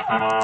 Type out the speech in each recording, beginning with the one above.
Ntxhee,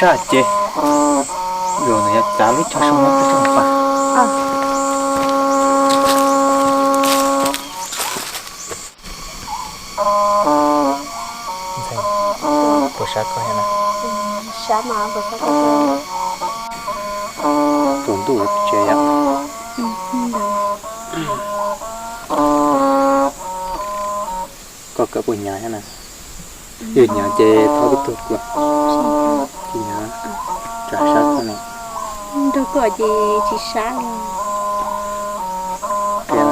sab ces yus nws yuav txav lub chaw sab no peb tsoom pas. Ntxhee, puas sab koj thiab na? Tus ntuj tsev yom. Koj kawm puas hnyav thiab na? Yog hnyav ces thov koj tuag kuv. Tsis hnyav, tsam sab koj ne. Nrog koj ces tsis sab li. Qhia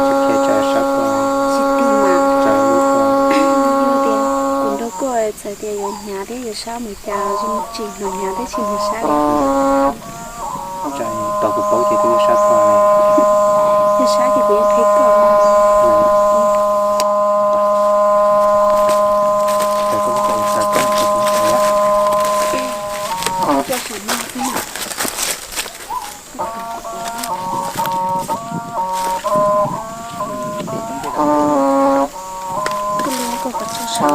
tsis qhia tsam sab koj. Tsis tij mas. Tsam lub koj. Yog tias kuv nrog koj txawm tias yuav hnyav thiab yuav sab mus cas zoo tsis hnyav hnyav thiab tsis hnyav sab li. Tsam tau kuv paub ces kuv yuav sab koj. Yog sab ces kuv yeej qhia koj. Koj saib no xwb na. Koj lub koj kom txog sab.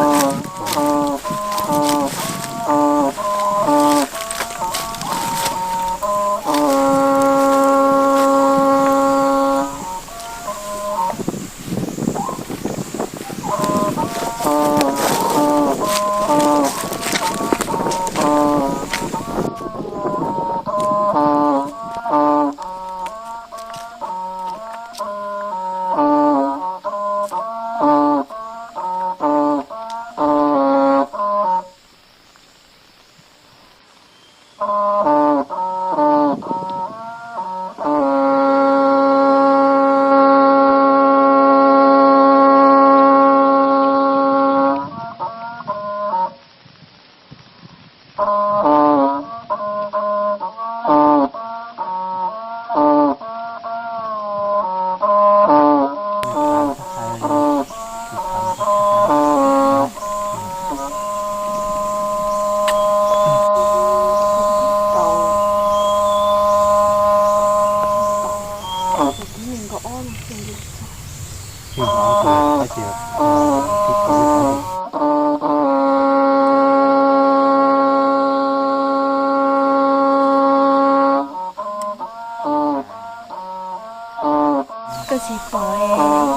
Koj tsis pom,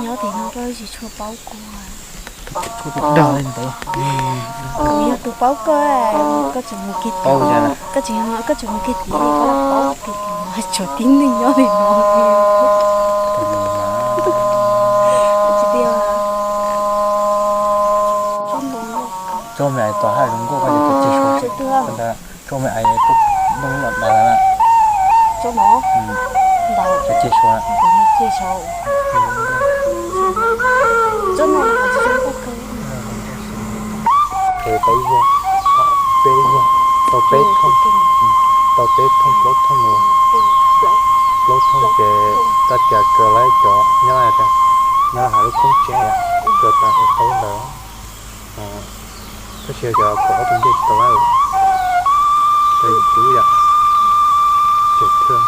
nyob tim no koj tsis tshua paub kuv. Kuv yog tus paub koj, koj tseem mus kiag tim, koj tseem, koj tseem mus kiag tim, koj lam paub tias tim no tshuav tib neeg nyob li no. Tsis tiag. Tso me ais tom haj zoo nkauj, koj cog ceg suav, tso me ais tuaj nplooj los dav na. Tso no, dav, cog ceg suav, ceg suav. Tso no, tso no. Peb yog, peb yog, tau peb thooj, tau peb thooj plaub thooj, plaub thooj ces koj tias kawg lawv cov nyob, nyob hauv lub koob tsev, cov tas ua tau ntawd. Tab sis cov kaum ob tug ncej tsis tau lawm, cov yus cub yom, ces thiaj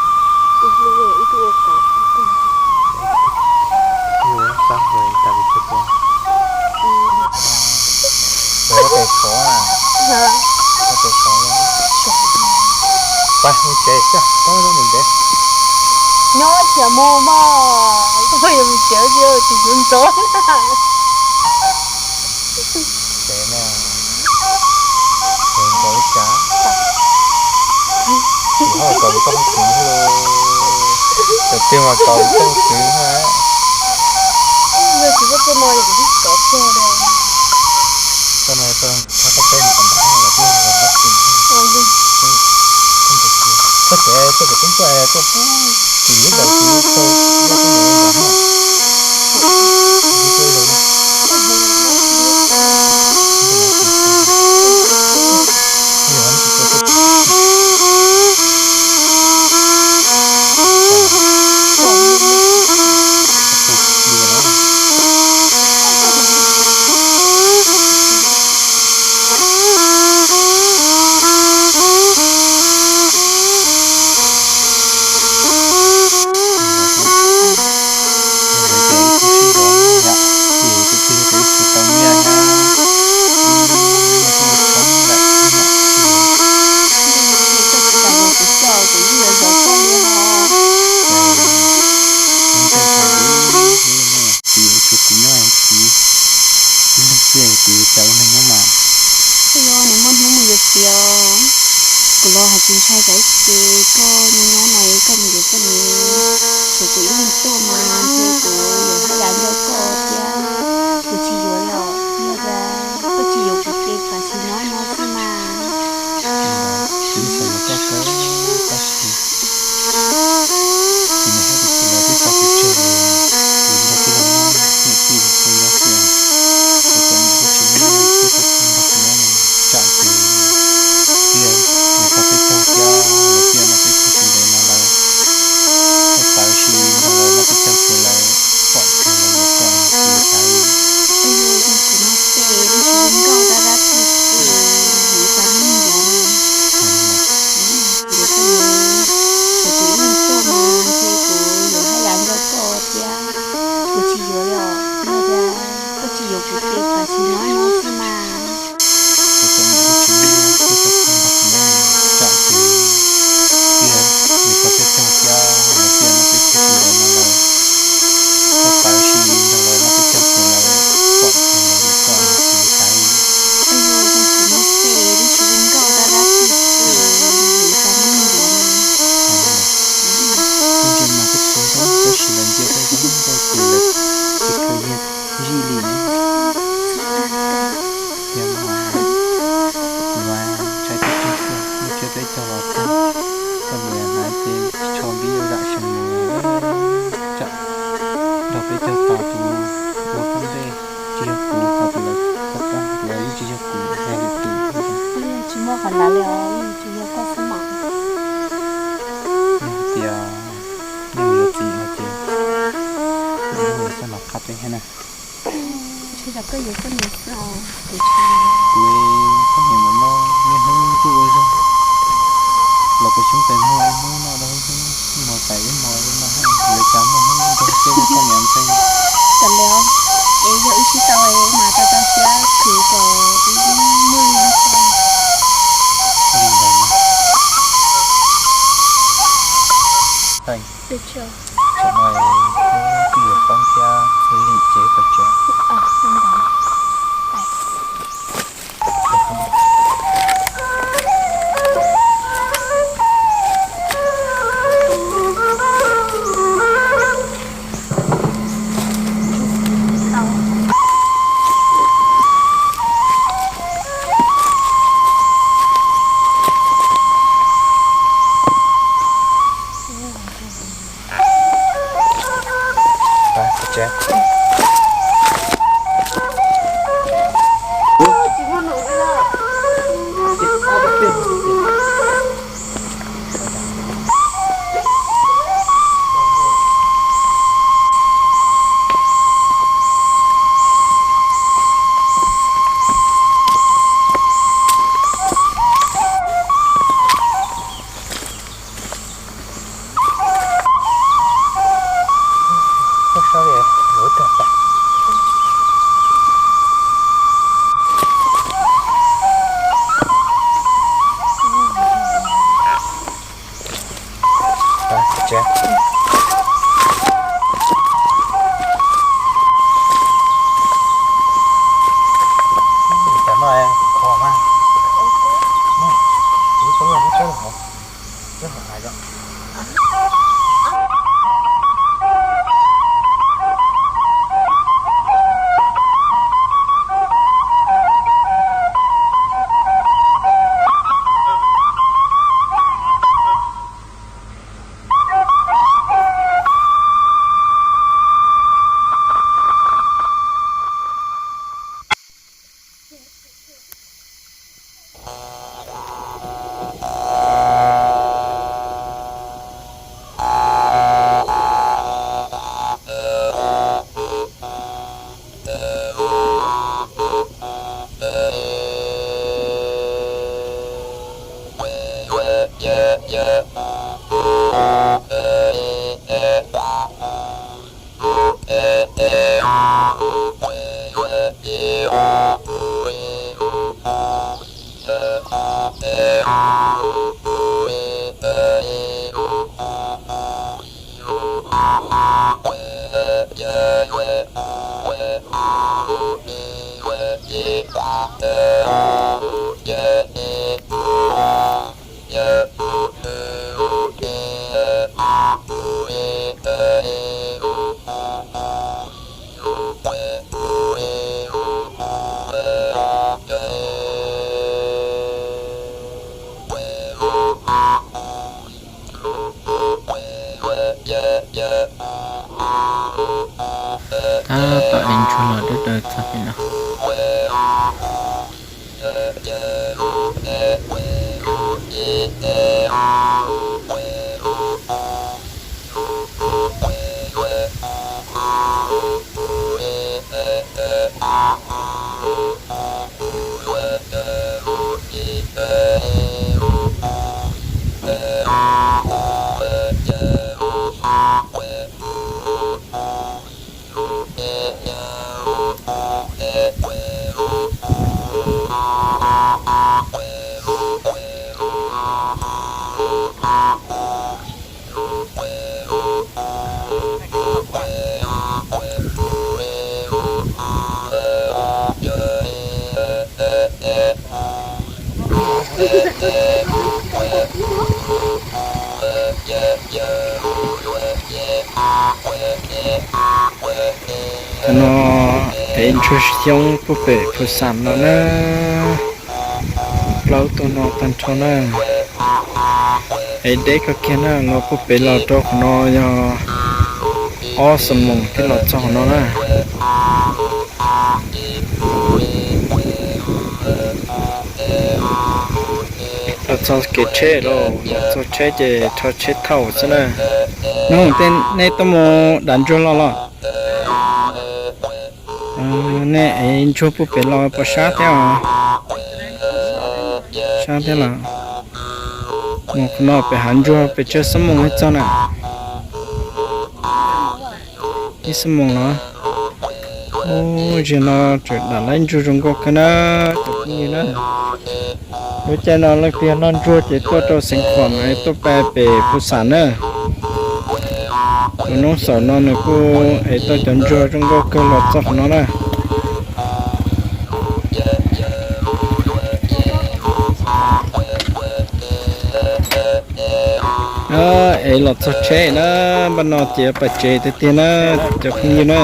xab hos tas li tsis tias. Ua pem sov, ua pem sov, pab hu tsev xwb, pab hu ntev. Nyob tsis mus mog, koj yuav mus tsev tsis tus ntxov na. Tsev mas, tsev nkaus ib tsav. Tsis ho kom koj mus tsev, cov twg mas kom koj mus tsev na. Tsis muaj txoj no, txoj no txog qhov peb mus kom nram los tib los tsev. Koj tsev, koj tsev tub tuaj, koj pub tsis lub ntawd tsis tau, koj tsev ntawd na. Txiv yuav tsum kuv nyob txiv, ib leeg txiv kuv yuav cas ua neeg nyob mas. Twb yog nws muaj hnub mus yuav txiv os. Kuv los hais tsis ntshai tsam ib ces koj nyob nyob no koj mus yuav koj niam, tshuav kuv ib leeg tuaj mas ntshe kuv yuav haj yam nco koj thiab. Kuv tsis yuav li os, yog tias koj tsis yuav kuv ces tam sim nyob no xwb mas. Kuv yeej xav yuav koj kawg tab sis kuv niam thiab kuv txiv lawv twb tso kuv tseg, kuv nrog tij laug nyob, niam tij kuv nyob xwb, kuv cov niam kuj tsis muaj, tij laug kuv nrog kuv nyob no, tsam ces tij laug nws tso peb caug thiab lawv tij laug noj peb caug tsis ntev no lawv txhob tawv, sis nrog lawv noj peb caug ces lawv pom ces lawv yuav kom kuv tawv. Kuv no ces lub suab nkauj dab dab tsis tsis, kuv tau neeg ncuav no. Ntshe yog koj yuav koj niam xwb os. Kuv poj niam mus noj niaj hnub kuj ua zog, los kuv xyoob tes muag ib hnub noj rau ib hnub, ib hmos tas ib hmos li no, yuav cas muaj hnub nrog peb ua poj niam ntxeev. Tam li os, es yog wb sib tau mas tau tau siab khwv kom wb muaj li no xwb. Li ntawd mas. Tam no kuj yuav poob thiab, lim cev pes tsev. Tab tom de ntsuag los dawb dawb txog pem no. Tam no es ntsuag xyoob puag pem Phu Xam no na, plaub tug no tag nrho na. Es deb kawg kiag na, los puag pem los rau qhov no yog ob xuab moos thiaj los txog qhov no na. Los txog kev tsheb lauj, los txog tsheb ces rho tsheb thauj xwb na. Nub, tej nej tuaj mus dav ntsuag los los? Nej ev ntsuag puag pem los puas sab thiab os? Sab thiab los? Mus qhov no pem hav ntsuag pem tsawg xuab moos thiaj txog na? Ib xuab moos los? Ub, zaum no tseem dam laib ntsuag zoo nkauj kawg na, cov phooj ywg na. Lub caij no leej twg noj ntsuag ces tuaj rau Xeev Khuam no, tuaj pem Phu Xam na. Tus noob xaum no nws kuj ev tau cov ntsuag zoo nkauj kawg los txog qhov no na. Ev los txog tsheb na, npaj no ces yuav pais tsev tiag tiag na, cov phooj ywg na.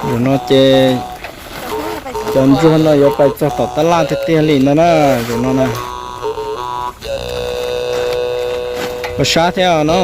Zaum no ces cov ntsuag no yuav pais txog tom tab laj tiag tiag li no na, zaum no na. Puas sab thiab no?